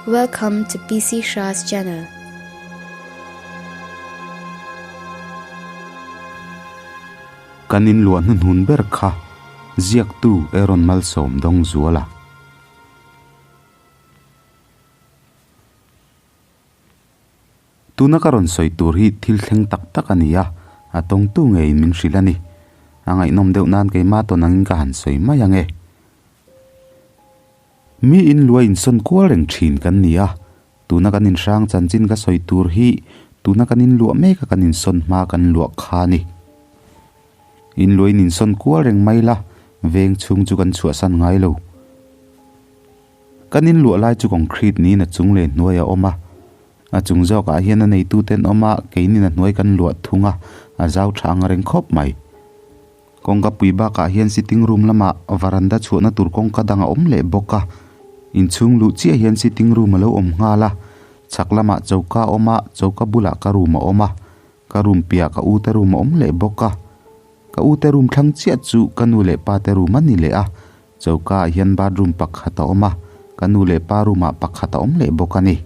Welcome to PC Shah's channel. Kan in luah hnuhnun ber kha ziaktu Aaron Malsawm Dawngzuala. Tuna ka rawn sawi tur hi thil thleng tak tak a ni a, a tawngtu ngeiin min hrilh a ni. A ngaihnawm deuh nan keimah tawn angin ka han sawi mai ang e. Mi in lua insawn kual reng thin kan ni a, tuna kan inhrang chanchin ka sawi tur hi tuna kan inluah mek a kan insawn hma kan luah kha a ni. In lua in insawn kual reng mai la, veng chhung chu kan chhuahsan ngai lo. Kan inluah lai chu concrete niin a chung leh hnuai a awm a, a chung zawkah hian a neitute an awm a, keinin a hnuai kan luah thung a, a zau tha ang reng khawp mai. Kawngka pui bakah hian sitting room lamah varanda chhuahna tur kawngka dang a awm leh bawk a, inchhung luh chiah hian sitting room a lo awm nghal a, chhak lamah choka a awm a, choka bulah ka room a awm a, ka room piahah ka ute room a awm leh bawk a, ka ute room thlang chiah chu ka nu leh pa te room a ni leh a, choka ah hian bathroom pakhat a awm a, ka nu leh pa room ah pakhat a awm leh bawk a ni.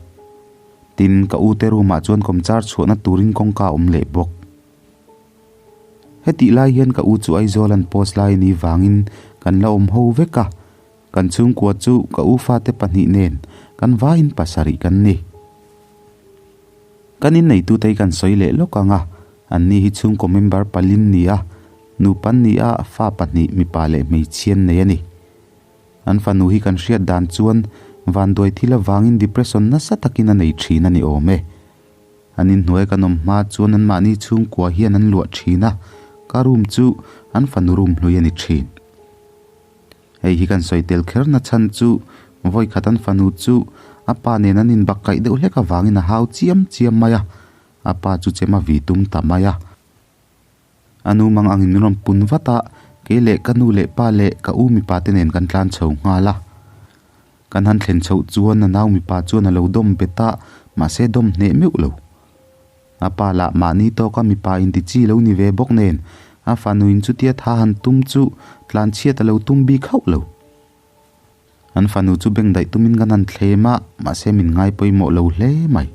Tin, ka ute room ah chuan kawmchar chhuahna turin kawngka a awm leh bawk. Hetih lai hian ka u chu Aizawl an post lai ni vangin kan la awm ho vek a, kan chhungkua chu ka u fate pahnih nen kan vaiin pasarih kan ni. Kan inneitute hi kan sawi leh lawk ang a, anni hi chhungkaw member palin ni a, nupan ni a fa pahnih mipa leh hmeichhia an nei a ni. An fanu hi kan hriat dan chuan vanduai thil avangin depression nasa takin a nei thin a ni awm e. An inhnuai kan awm hma chuan anmahni chhungkua hian an luah thin a, ka room chu an fanu room hlui a ni thin. Hei hi kan sawi tel kher na chhan chu vawikhat an fanu chu a pa nen an inbakkaih deuh hlek avangin a hau chiam chiam mai a, a pa chu chem a vi tum ta mai a. A nu mang angin min rawn pun vat a, kei leh ka nu leh pa leh ka u mipa te nen kan tlan chho nghal a. Kan han thlen chhoh chuan a nau mipa chuan a lo dawm bet a, mahse dawm hneh meuh lo. A pa lah mahni tawka mipa inti chi lo ni ve bawk nen, a fanuin chutia tha han tum chu tlanchhiat a lo tum bik hauh lo. An fanu chu beng daih tumin kan han thlem a, mahse min ngai pawimawh lo hle mai.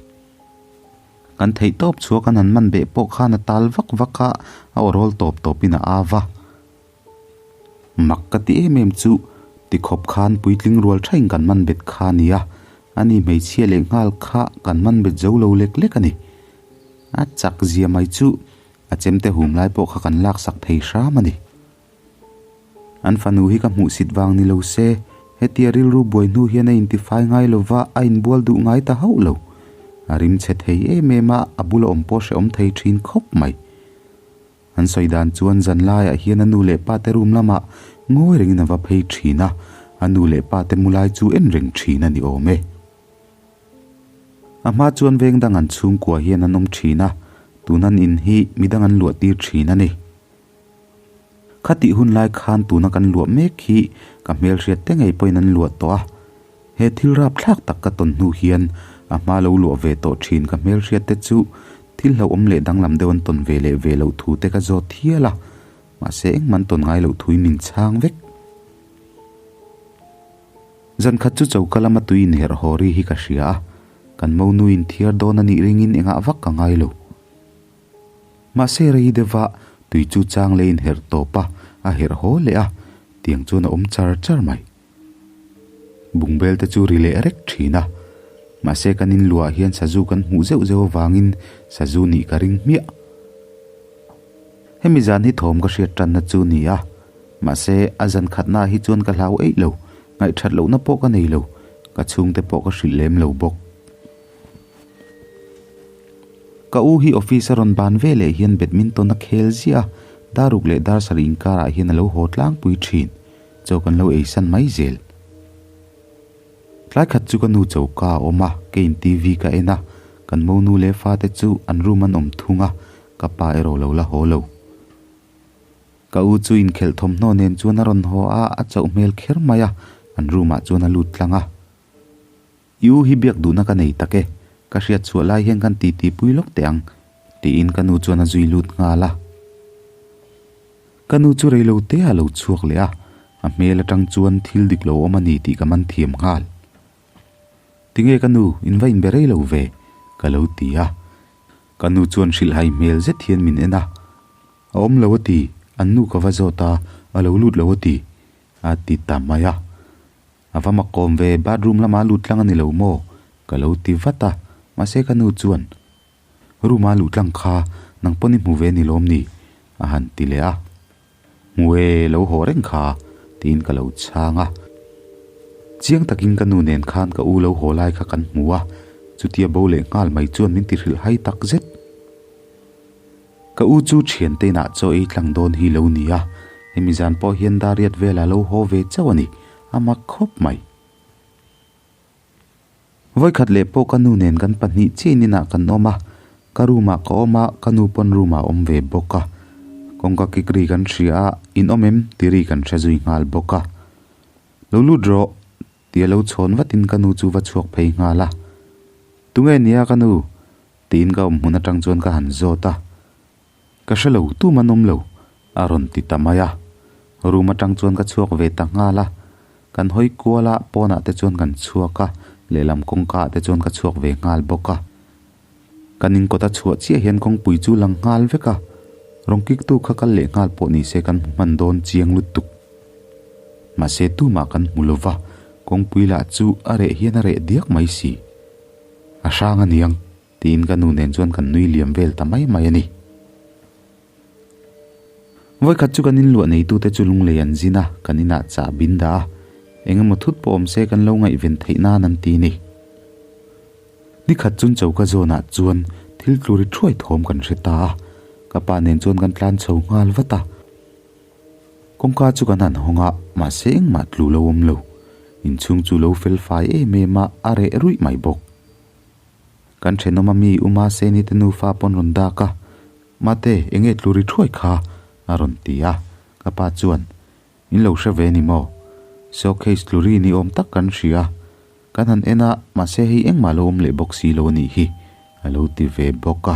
Kan theih tawp chhuak an han man beh pawh khan a tal vak vak a, a aw rawl tawp tawpin a au a. Mak ka ti em em chu, tikhawp khan puitling rual thain kan man bet kha a nia, ani hmeichhia leh nghal kha kan man bet zo lo lek lek a ni. A chak zia mai chu a chemte hum lai pawh kha kan laksak thei hram a ni. An fanu hi ka hmuhsit vang ni lo se, hetia rilru buai hnu hian a intifai ngai lo va, a inbual duh ngai ta hauh lo. A rim chhe thei em em a, a bula awm pawh hrehawm thei thin khawp mai. An sawi dan chuan zan laiah hian a nu leh pa te room lamah ngawi rengin a va phei thin a, a nu leh pa te mu lai chu en reng thin a ni awm e. A hma chuan veng dang an chhungkua hian an awm thin a, tun an in hi midang an luah tir thin a ni. Khatih hun lai khan tuna kan luah mek hi ka hmelhriat te ngei pawhin an luah tawh a, he thil rapthlak tak ka tawn hnu hian a hma lo luah ve tawh thin ka hmelhriat te chu thil hlauhawm leh danglam deuh an tawn ve leh ve loh thu te ka zawt hial a, mahse engmah an tawn ngai loh thuin min chhang vek. Zan khat chu choka lama tui inherh haw ri hi ka hria a, kan monu inthiar dawn a nih ringin engah vak ka ngai lo. Mahse rei deuha tui chu chang leh inherh tawp a, a herh haw leh a, tiang chuan a awm char char mai. Bungbel te chu ri leh rek thin a, mahse kan inluah hian sazu kan hmuh zeuh zeuh avangin sazu nih ka ring hmiah. Hemi zan hi thawm ka hriat tanna chu ni a, mahse a zan khatnaah hi chuan ka hlau eih lo, ngaihthat lohna pawh ka nei lo, ka chhungte pawh ka hrilh lem lo bawk. Ka u hi office a rawn ban ve leh hian badminton a khel ziah a, daruk leh dar sarih inkarah hian a lo haw tlangpui thin, chaw kan lo ei san mai zel. Tlai khat chu ka nu choka a awm a, keiin TV ka en a, kan monu leh fate chu an room an awm thung a, ka pa erawh lo la haw lo. Ka u chu inkhelh thawmhnaw nen chuan a rawn haw a, a chauh hmel kher mai a, an room ah chuan a lut tlang a. I u hi biak duhna ka nei tak e, ka hriat chhuah lai hian kan titi pui lawk teh ang, tiin ka nu chuan a zui lut nghal a. Ka nu chu reilo te a lo chhuak leh a, a hmel atang chuan thil dik lo awm a ni tih ka man thiam nghal. Tinge ka nu, in va inbe rei lo ve? ka lo ti a. Ka nu chuan hrilhhai hmel zet hian min en a. A awm lo a ti, an nu ka va zawt a, a lo lut lo a ti, a ti ta mai a. A va mak kawm ve, bathroom lama lut tlang a ni lo maw? ka lo ti vat a, mahse ka nu chuan, Room-a luh tlang kha nang pawn i hmu ve ni lawm ni? a han ti leh a. Hmu e, lo haw reng kha, tiin ka lo chhang a. Chiang takin ka nu nen khan ka u lo haw lai kha kan hmu a, chutia bo leh nghal mai chuan min ti hrilh hai tak zet. Ka u chu thiante inah chaw ei tlang dawn hi lo ni a, hemi zan pawh hian Dariat velah lo haw ve chauh a ni, a mak khawp mai. Vawikhat leh pawh ka nu nen kan pahnih chiahin inah kan awm a, ka room ah ka awm a, ka nu pawn room ah a awm ve bawk a. Kawngka kik ri kan hria a, in awm em? ti ri kan hre zui nghal bawk a. Lo lut rawh, ti a lo chhawn vatin ka nu chu va chhuak phei nghal a. Tunge nia ka nu? tiin ka awm hmun atang chuan ka han zawt a. Ka hre lo, tum an awm lo, a rawn ti ta mai a. Room atang chuan ka chhuak ve ta nghal a. Kan hawi kual a, pawnah te chuan kan chhuak a, lehlam kawngka ah te chuan ka chhuak ve nghal bawk a. Kan inkawt a chhuah chiah hian kawngpui chu lang nghal vek a, rawn kik tu kha kal leh nghal pawh ni se kan hmu hman dawn chiang lutuk. Mahse tumah kan hmu lo va, kawngpui lah chu a reh hian a reh diak mai si. A hrang a niang, tiin ka nu nen chuan kan nui liam vel ta mai mai a ni. Vawikhat chu kan inluah neitute chu lunglei an zin a, kan inah chah bin dah a, eng emaw thut pawh awm se kan lo ngaihven theih nan an ti ni. Nikhat chun choka zawnah chuan thil tlu ri thuai thawm kan hre ta a, ka pa nen chuan kan tlan chho nghal vat a. Kawngka chu kan han hawng a, mahse engmah tlu lo awm lo. Inchhung chu lo fel fai em em a, a reh ruih mai bawk. Kan thenawm a mi Uma Seni te nufa pawn rawn dak a, Mate, enge tlu ri thuai kha? a rawn ti a, ka pa chuan, In lo hre ve ni maw? Showcase tlu ri ni awm tak kan hria. Kan han en a, mahse hei engmah lo awm leh bawk si lo a nih hi, a lo ti ve bawk a.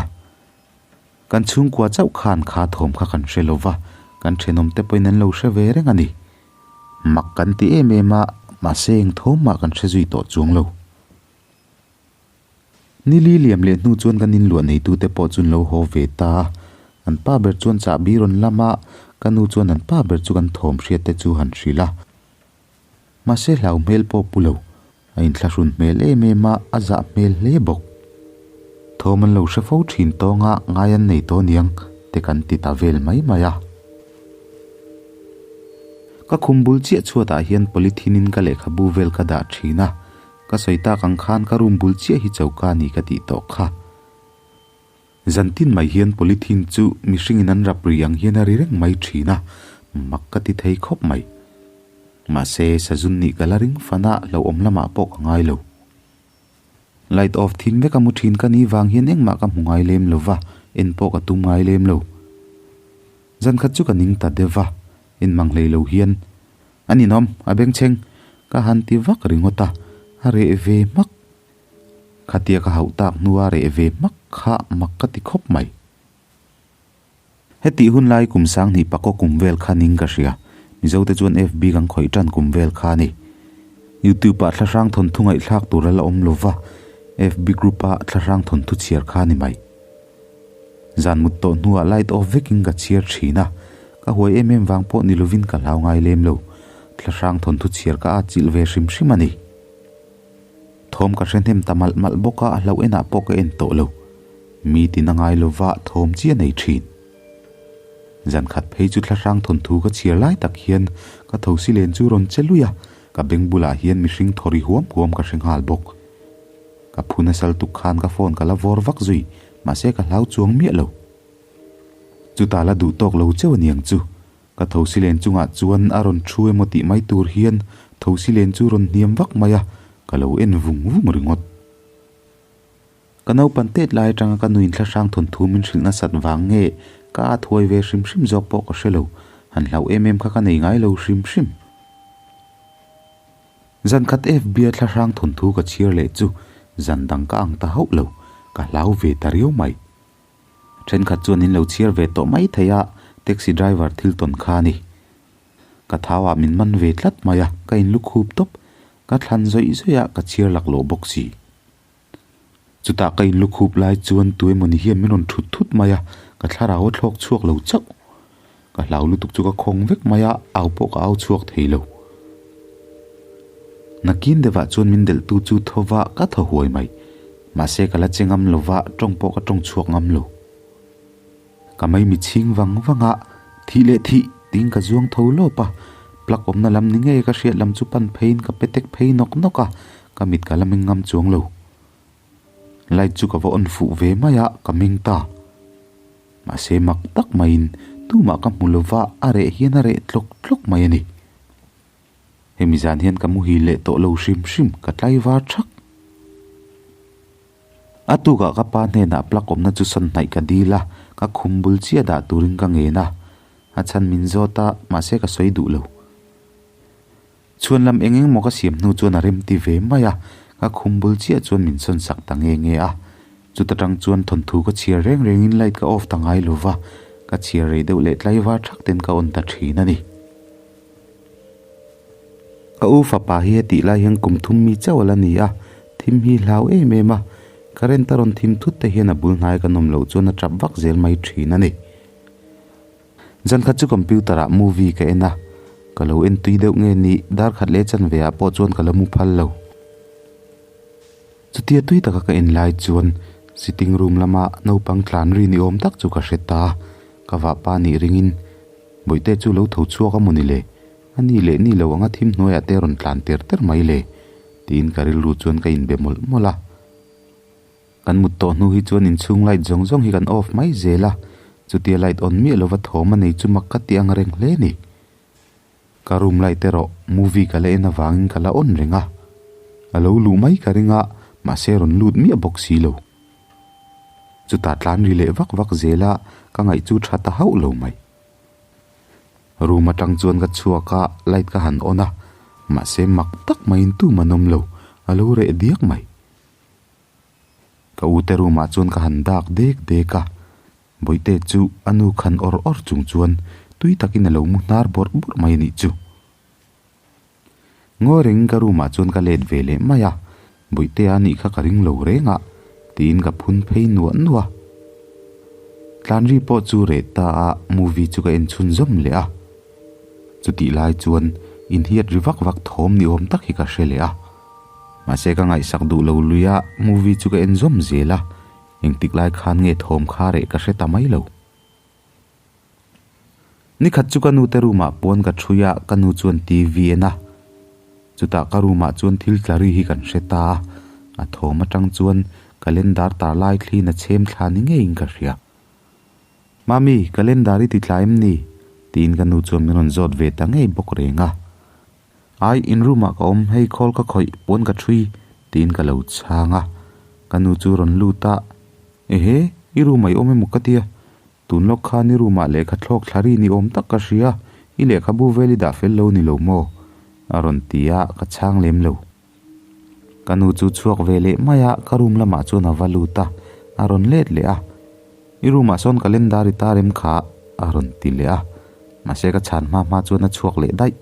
Kan chhungkua chauh khan kha thawm kha kan hre lo va, kan thenawm te pawhin an lo hre ve reng a ni. Mak kan ti em em a, mahse eng thawm mah kan hre zui tawh chuang lo. Ni li liam leh hnu chuan kan inluah neitute pawh chu an lo haw ve ta a, an pa ber chuan chahbi rawn lam a, ka nu chuan an pa ber chu kan thawm hriat te chu han hrilh a. Mahse hlau hmel pawh pu lo, a inthlahrun hmel em em a, a zah hmel hle bawk. Thawm an lo hre fo thin tawnga ngai an nei tawh niang te kan ti ta vel mai mai a. Ka khum bul chiah chhuatah hian polythene in ka lehkhabu vel ka dah thin a, Ka sawi tak ang khan ka room bul chiah hi choka ni ka tih tawh kha. Zantin mai hian polythene chu mihringin an rap ri ang hian a ri reng mai thin a, mak ka ti thei khawp mai. Mahse, sazun nih ka la ring fan a, hlauhawm lamah pawh ka ngai lo. Light off thin vek a mu thin ka nih vang hian engmah ka hmu ngai lem lo va, en pawh ka tum ngai lem lo. Zankhat chu ka ning ta deuh va, en mang hlei lo hian A ninawm, a bengchheng, ka han ti vak ringawt a, a reh ve hmak. Khatia ka hauh tak hnua reh ve hmak kha mak ka ti khawp mai. Hetih hun lai kum sanghnih pakaw kum vel kha ning ka hria, Mizote chuan FB kan khawih tan kum vel kha a ni. YouTube ah thlahrang thawnthu ngaihthlak tur a la awm lova, FB group ah thlahrang thawnthu chhiar kha a ni mai. Zan mut tawh hnuah light off vekin ka chhiar thin a, ka huai em em vang pawh ni lovin ka hlau ngai lem lo. Thlahrang thawnthu chhiar ka at chilh ve hrim hrim a ni. Thawm ka hre hnem ta malh malh bawk a, hlauh enah pawh ka en tawh lo. Mi tin a ngai lova thawm chi a nei thin. Zan khat phei chu thlahrang thawnthu ka chhiar lai tak hian ka thosi len chu rawn che lui a, ka beng bulah hian mihring thaw ri huam huam ka hre nghal bawk. Ka phu nasal tuk khan ka phone ka la vawr vak zui, mahse ka hlau chuang miah lo. Chutah la duh tawk lo cheu aniang chu. Ka thosi len chungah chuan a rawn thu emaw tih mai tur hian thosi len chu rawn hniam vak mai a, ka lo en vung vung ringawt. Ka naupan tet lai atanga ka nuin thlahrang thawnthu min hrilh nasat vang nge ka at huai ve hrim hrim zawk pawh ka hre lo, han hlauh em em kha ka nei ngai lo hrim hrim. Zan khat FB-a thlahrang thawnthu ka chhiar leh chu zan dang ka ang ta hauh lo, ka hlau ve ta riau mai. Thenkhat chuan in lo chhiar ve tawh mai thei a, taxi driver thil tawn kha a ni. Ka thau ah min man ve tlat mai a, ka in lu khup tawp. Ka thlan zawih zawih a, ka chhiar laklawh bawk si. Chutah ka inlukhup lai chuan tuemawni hian min rawn thut thut mai a, ka thlarau a thlawk chhuak lo chauh. Ka hlau lutuk chu ka khawng vek mai a, au pawh ka au chhuak thei lo. Nakin deuhah chuan min delhtu chu tho va ka thaw huai mai. Mahse ka la che ngam lo va, tawng pawh ka tawng chhuak ngam lo. Ka maimi chhing vang vang a, thih leh thih tiin ka zuang tho lawp a, plug awmna lam ni ngei ka hriat lam chu pan pheiin ka pe tek phei nawk nawk a, ka mit ka la meng ngam chuang lo. Light chu ka va on fuh ve mai a, ka meng ta. Mahse mak tak maiin tumah ka hmu lova a reh hian a reh tlawk tlawk mai a ni. Hemi zan hian ka muhil leh tawh lo hrim hrim, ka tlaivar thak. A tukah ka pa hnenah plug awmna chu sawn hnaih ka dil a, ka khum bul chiah dah turin ka ngen a. A chhan min zawt a, mahse ka sawi duh lo. Chhuan lam eng eng maw ka siam hnu chuan a rem ti ve mai a, ka khum bul chiah chuan min sawn sak ta nge nge a. Chuta tang chuan thawnthu ka chhiar reng rengin light ka off ta ngai lo va, ka chhiar rei deuh leh tlaivar thak ten ka on ta thin a ni. Ka u fapa hi hetih lai hian kum thum mi chauh a la ni a, thim hi hlau em em a, current a rawn thim thut te hian a bul hnai kan awm loh chuan a tap vak zel mai thin a ni. Zan khat chu computer ah movie ka en a, ka lo en tui deuh nge ni dar khat leh chanve ah pawh chuan ka la mu phal lo. Chutia tui taka ka en lai chuan sitting room lama naupang tlan ri ni awm tak chu ka hre ta, ka vahpa nih ringin Bawihte chu lo tho chhuak a maw ni le? A ni leh ni lo anga thim hnuaiah te rawn tlan ter ter mai le? tiin ka rilru chuan ka inbe mawlh mawlh a. Kan mut tawh hnu hi chuan inchhung light zawng zawng hi kan off mai zel a, chutia light on miah lova thawm a nei chu mak ka ti ang reng hle ni. Ka room light erawh movie ka la en avangin ka la on reng a, a lo luh mai ka ring a, mahse rawn lut miah bawk si lo. Chutah tlan ri leh vak vak zel a, ka ngaih chu tha ta hauh lo mai. Room atang chuan ka chhuak a, light ka han on a, mahse mak tak maiin tum an awm lo, a lo reh diak mai. Ka ute room ah chuan ka han dak dek dek a, Bawihte chu a nu khan awr awr chung chuan tui takin a lo mu hnar bawrh bawrh mai a nih chu. Ngawi rengin ka room ah chuan ka let ve leh mai a, Bawihtea nih kha ka ring lo reng a, tiin ka phun phei nuah nuah a. Tlanri pawh chu reh ta a, movie chu ka en chhunzawm leh a. Chutih lai chuan inhiat ri vak vak thawm ni awm tak hi ka hre leh a. Mahse ka ngaihsak duh lo lui a, movie chu ka en zawm zel a, engtik lai khan nge thawm kha reh ka hre ta mai lo. Nikhat chu ka nu te room ah pawn ka thui a, ka nu chuan TV en a. Chutah ka room ah chuan thil tla ri hi kan hre ta a, a thawm atang chuan calendar tar lai thliin a chhem thla ni ngeiin ka hria. Mami, calendar i ti tla em ni? tiin ka nu chuan min rawn zawt ve ta ngei bawk reng a. Ai, in room ah ka awm, hei khawl ka khawih, pawn ka thui, tiin ka lo chhang a. Ka nu chu rawn lut a, Ehe, i room ah i awm emaw ka tia, Tun lawk khan i room ah lehkha thlawk thla ri ni awm tak ka hria, i lehkhabu vel i dah fel lo ni lo maw? A rawn ti a, ka chhang lem lo. Ka nu chu chhuak ve leh mai a, ka room lamah chuan a va lut a, a rawn let leh a. I room ah sawn calendar i tar em kha? A rawn ti leh a, mahse ka chhan hma hma chuan a chhuak leh daih.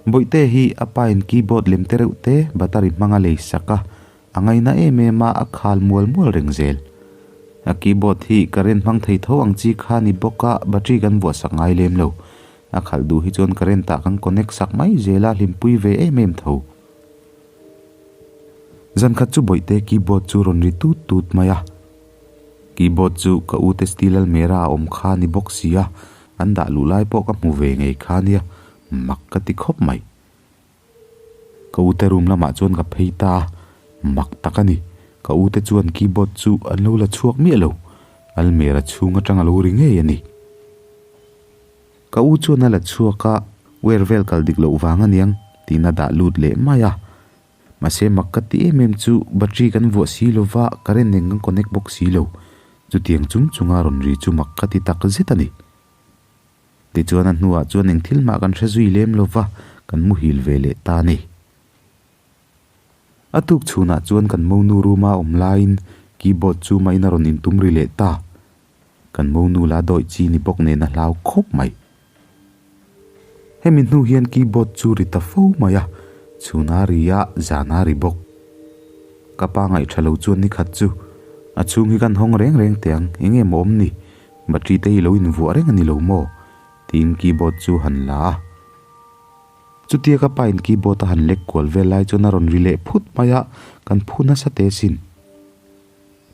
Bawihte hi a pa in keyboard lem te reuh te battery hmang a lei sak a, A ngaina em em a, a khal mual mual reng zel. A keyboard hi current hmang thei tho ang chi kha ni bawk a, battery kan vuah sak ngai lem lo. A khalh duh hi chuan current ah kan connect sak mai zel a, hlimpui ve em em tho. Zan khat chu bawihte keyboard chu rawn ri tut tut mai a. Keyboard chu ka ute steel almera a awm kha ni bawk si a, an dah luh lai pawh ka hmu ve ngei kha nia, mak ka ti khawp mai. Ka ute room lamah chuan ka phei ta a, mak tak a ni. Ka ute chuan keyboard chu an lo la chhuak miah lo, almera chhung atang a lo ri ngei a ni. Ka u chuan a la chhuak a, wire vel kal dik loh vang aniang tiin a dah lut leh mai a. Mahse mak ka ti em em chu battery kan vuah si lova current nen kan connect bawk si lo. Chutiang chung chunga rawn ri chu mak ka ti tak zet a ni. Tichuan a hnuah chuan eng thil mah kan hre zui lem lo va, kan muhil ve leh ta a ni. A tuk chhunah chuan kan monu room-a awm laiin keyboard chu mahin a rawn intum ri leh ta. Kan monu la dawih chi ni bawk nen a hlau khawp mai. Hemi hnu hian keyboard chu ri ta fo mai a, chhun a ri a, zan a ri bawk. Ka pa ngaihṭha lo chuan nikhat chu a chhung hi kan hawng reng reng teh ang, eng nge maw awm ni? Battery te hi lo invuah reng a ni lo maw? tiin keyboard chu han la a. Chutia ka pa in keyboard a han lek kual vel lai chuan a rawn ri leh phut mai a, kan phu nasa teh sin.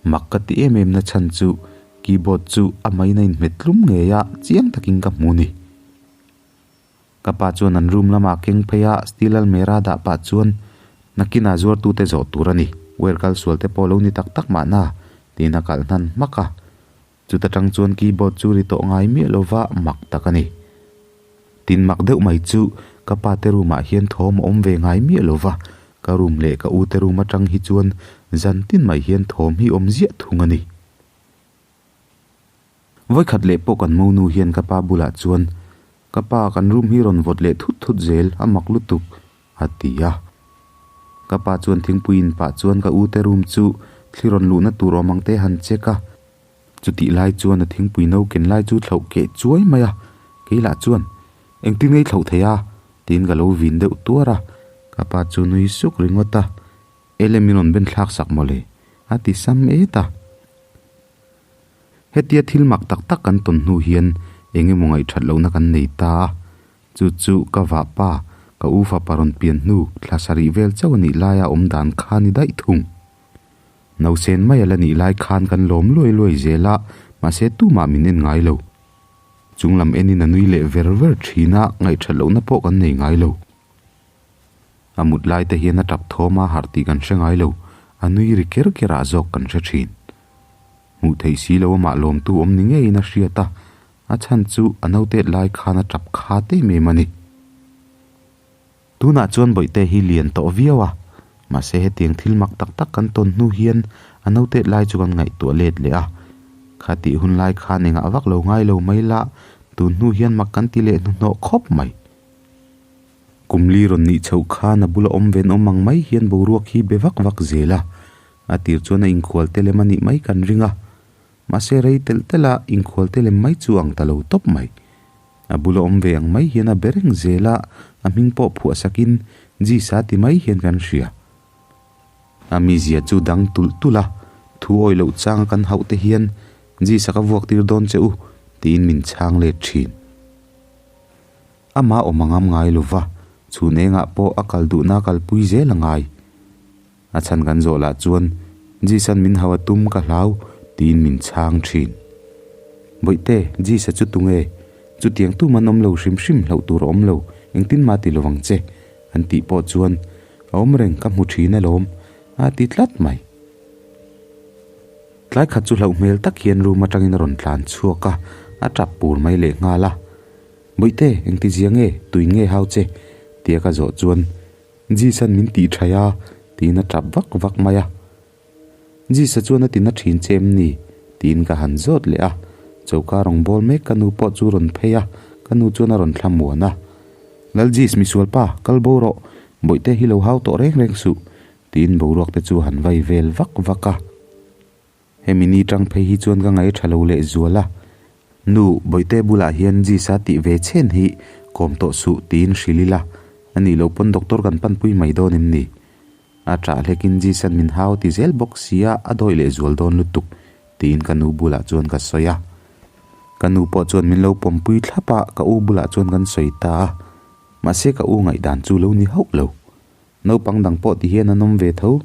Mak ka ti em em na chhan chu keyboard chu a main a inhmet tlum ngei a, chiang takin ka hmu ni. Ka pa chuan an room lamah keng phei a, steel almera dah pah chuan nakinah zuartute zawh tur a ni, wire kal sual te pawh lo ni tak tak mahna, tiin a kalh hnan hmak a. Chuta tang chuan keyboard chu ri tawh ngai miah lova mak tak a ni. Tin mak deuh mai chu ka pa te room ah hian thawm a awm ve ngai miah lova, ka room leh ka u te room atang hi chuan zan tin mai hian thawm hi awm ziah thung a ni. Vawikhat leh pawh kan monu hian ka pa bulah chuan, Ka pa, kan room hi rawn vawt leh thut thut zel, a mak lutuk, a ti a. Ka pa chuan thingpui in pah chuan ka ute room chu thli rawn luhna tur awm ang te han check a. Chutih lai chuan a thingpui no ken lai chu thlauh keh chuai mai a, kei lah chuan, Engtin ngei thlauh thei a? tiin ka lo vin deuh tuar a. Ka pa chu nui suk ringawt a, Ele min rawn ben thlak sak mawle, a ti sam et a. Hetia thil mak tak tak kan tawn hnu hian eng emaw ngaihthat lohna kan nei ta a, chu chu ka vahpa, ka u fapa rawn pian hnu thla sarih vel chauh a nih laia awm dan kha ni daih thung. Nausen mai a la nih lai khan kan lawm luai luai zel a, mahse tumah min en ngai lo. Chunglam enin a nui leh ver ver thin a, ngaihthat lohna pawh kan nei ngai lo. A mut lai te hian a tap thawm a harh tih kan hre ngai lo, a nui ri ker ker ah zawk kan hre thin. Hmuh theih si lo amah lawmtu awm ni ngeiin a hriat a, a chhan chu a nautet lai khan a tap kha em em a ni. Tunah chuan Bawihte hi lian tawh viau a, mahse hetiang thil mak tak tak kan tawn hnu hian a nautet lai chu kan ngaihtuah let leh a. Kha tih hun lai khan engah vak lo ngai lo mai la, tun hnu hian mak kan ti leh hnuhnawh khawp mai. Kum li rawn nih chhoh khan a bula awm ven awm ang mai hian boruak hi be vak vak zel a, a tir chuan a inkhual te lem a nih mai kan ring a, mahse rei telh telh a inkhual te lem mai chu ang ta lo tawp mai. A bula awm ve ang mai hian a be reng zel a, a hming pawh phuah sakin Jisa ti mai hian kan hria. A mizia chu dang tulh tulh a, thu awi loh changa kan hauh te hian Jisa ka vuak tir dawn che u tiin min chhang let thin. Amah awm a ngam ngai lo va, chhun engah pawh a kal duhna a kalpui zel a ngai. A chhan kan zawh lah chuan, Jisan min hau a tum ka hlau, tiin min chhang thin. Bawihte, Jisa chu tunge? Chutiang tum an awm lo hrim hrim hlauh tur a awm lo, engtin mah ti lovang che, an tih pawh chuan, A awm reng ka hmu thin alawm, a ti tlat mai. Tlai khat chu hlauh hmel tak hian room atangin a rawn tlan chhuak a, a tap pur mai lehnghal a. Bawihte, engtizia nge, tuin nge hau che? tia ka zawh chuan, Jisan min tih thaih a, tiin a tap vak vak mai a. Jisa chuan a ti na thin che em ni? tiin ka han zawt leh a. Choka rawn bawl mek ka nu pawh chu rawn phei a, ka nu chuan a rawn thla muan a. Lal Jis, misual pa, kal bo rawh, Bawihte hi lo hau tawh reng reng suh, tiin boruak te chu a han vai vel vak vak a. Hemi ni tang phei hi chuan ka ngaih tha lo leh zual a, Nu, Bawihte bulah hian Jisa tih ve chhen hi kawm tawh suh tiin hrilh ila, a nih loh pawn doctor kan panpui mai dawn em ni? A ṭah hlekin Jisan min hau ti zel bawk sia a dawih leh zual dawn lutuk tiin ka nu bulah chuan ka sawi a. Ka nu pawh chuan min lo pawmpui thlap a, ka u bulah chuan kan sawi ta a. Mahse ka u ngaihdan chu lo ni hauh lo. Naupang dang pawh ti hian an awm ve tho.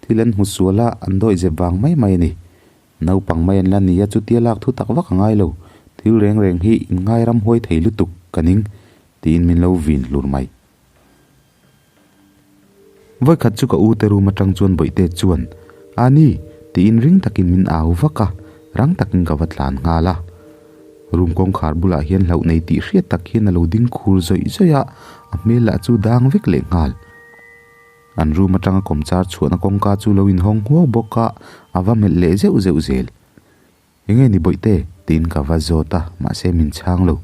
Thil an hmu sual a, an dawih zep vang mai mai a ni. Naupang mai an la ni a, chutia lak thu tak vak a ngai lo. Thil reng reng hi in ngai ram huai thei lutuk ka ning, tiin min lo vin hlur mai. Vawikhat chu ka u te room atang chuan Bawihte chuan, Ani! tiin ring takin min au vak a, rang takin ka va tlan nghal a. Room kawngkhar bulah hian hlauh nei tih hriat tak hian a lo ding khur zawih zawih a, a hmel lah chu dang vek leh nghal. An room atanga kawmchar chhuahna kawngka chu lo inhawng huau bawk a, a va melh leh zeuh zeuh zel. Enge ni Bawihte? tiin ka va zawt a, mahse min chhang lo.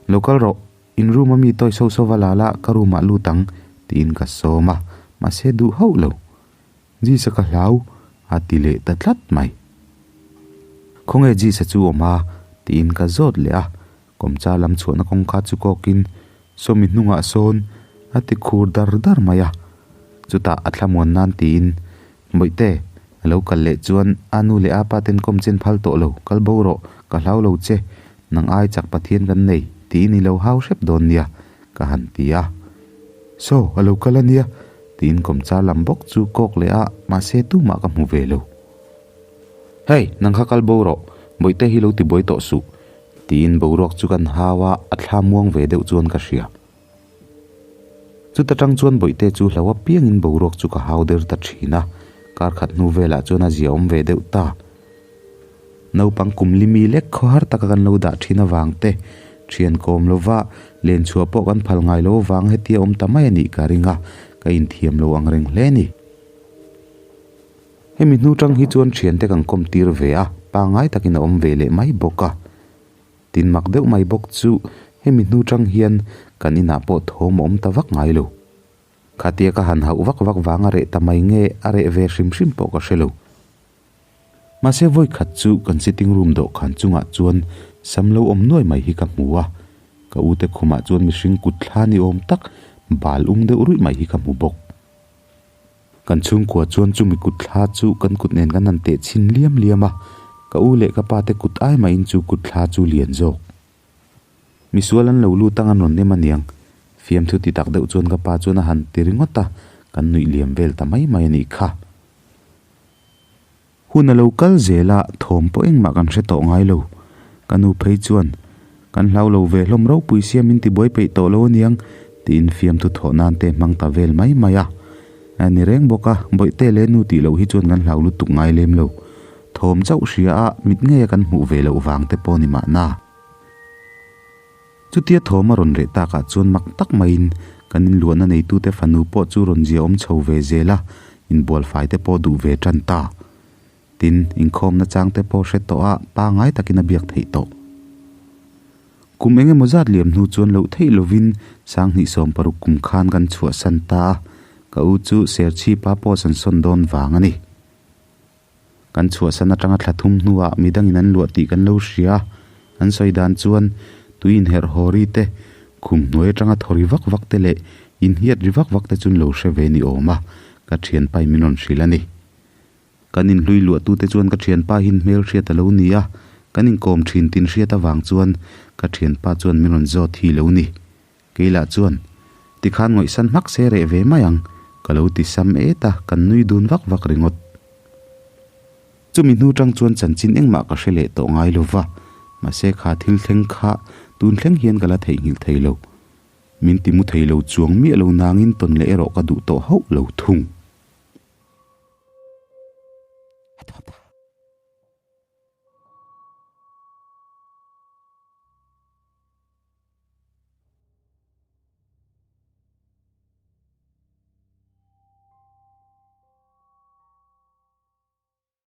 Lo kal rawh, in room a mi tawi so so va la la, ka room ah lut ang, tiin ka sawm a, mahse duh hauh lo. Jisa ka hlau, a ti leh ta tlat mai. Khawnge Jisa chu awm a? tiin ka zawt leh a, kawmchar lam chhuahna kawngka chu kawkin, Sawmi hnungah sawn a ti khur dar dar mai a. Chutah a thlamuan nan tiin, Bawihte, a lo kal leh chuan a nu leh a pa ten kawm chen phal tawh lo, kal bo rawh, ka hlau lo che, nang ai chak Pathian kan nei, tiin i lo hau hrep dawn nia, ka han ti a. Saw, a lo kal a nia, tiin kawmchar lam bawk chu kawk leh a, mahse tumah ka hmu ve lo. Hey, nang kha kal bo rawh, Bawihte hi lo ti buai tawh suh, tiin boruak chu kan hau a, a thla muang ve deuh chuan ka hria. Chuta tang chuan Bawihte chu hlo apiangin boruak chu ka hau der ta thin a, kar khat hnu velah chuan a zia awm ve deuh ta. Naupang kum limi lek khaw har taka kan lo dah thin avang te, thian kawm lova len chhuah pawh kan phal ngai lo avang hetia awm ta mai a nih ka ring a, ka inthiam lo ang reng hle a ni. Hemi hnu tang hi chuan thiante kan kawm tir ve a, pangngai takin a awm ve leh mai bawk a. Tin mak deuh mai bawk chu hemi hnu tang hian kan inah pawh thawm a awm ta vak ngai lo. Khatia ka han hauh vak vak vang a reh ta mai nge a reh ve hrim hrim pawh ka hre lo. Mahse vawi khat chu kan sitting room dawhkan chungah chuan sam lo awm nuai mai hi ka hmu a, ka ute khumah chuan mihring kut thla ni awm tak bal ung deuh ruih mai hi ka hmu bawk. Kan chhungkua chuan chumi kut thla chu kan kut nen kan han teh chhin liam liam a, ka u leh ka pa te kut ai mahin chu kut thla chu lian zawk. Misual an lo lut ang an rawn nem aniang, fiamthu ti tak deuh chuan ka pa chuan a han ti ringawt a, kan nuih liam vel ta mai mai a nih kha. Hun a lo kal zel a, thawm pawh engmah kan hre tawh ngai lo. Ka nu phei chuan, Kan hlau lo ve hlawm ropui sia min tibuai peih tawh lo aniang, tiin fiamthu thawh nan te hmang ta vel mai mai a. A ni reng bawk a, Bawihte leh nu tih loh hi chuan kan hlau lutuk ngai lem lo. Thawm chauh hria a, mit ngeia kan hmuh ve loh vang te pawh ni mahna. Chutia thawm a rawn reh takah chuan mak tak maiin kan inluahna neitute fanu pawh chu rawn zia awm chho ve zel a, inbualfai te pawh duh ve tan ta. Tin, inkhawmna chang te pawh hre tawh a, pangngai takin a biak theih tawh. Kum eng emaw zat liam hnu chuan loh theih lovin Sanghnih 60 kum khan kan chhuahsan ta a, ka u chu Serchhipa post an sawn dawn vang a ni. Kan chhuahsan atanga thla thum hnuah midangin an luah tih kan lo hria a, an sawi dan chuan tui inherh haw ri te, khum hnuai atanga thaw ri vak vak te leh inhiat ri vak vak te chu an lo hre ve ni awm a, ka thianpa in min rawn hrilh a ni. Kan inhlui luahtute chuan ka thianpa hi hmelhriat a lo ni a, kan inkawm thin tin hriat avang chuan ka thianpa chuan min rawn zawt hi lo ni. Kei lah chuan, Tikhan ngawihsan hmak se reh ve mai ang, ka lo ti sam et a, kan nui dun vak vak ringawt. Chumi hnu tang chuan chanchin engmah ka hre leh tawh ngai lo va, mahse kha thil thleng kha tun thleng hian ka la theihnghilh thei lo. Min ti mu thei lo chuang miah lo nangin tawn leh erawh ka duh tawh hauh lo thung.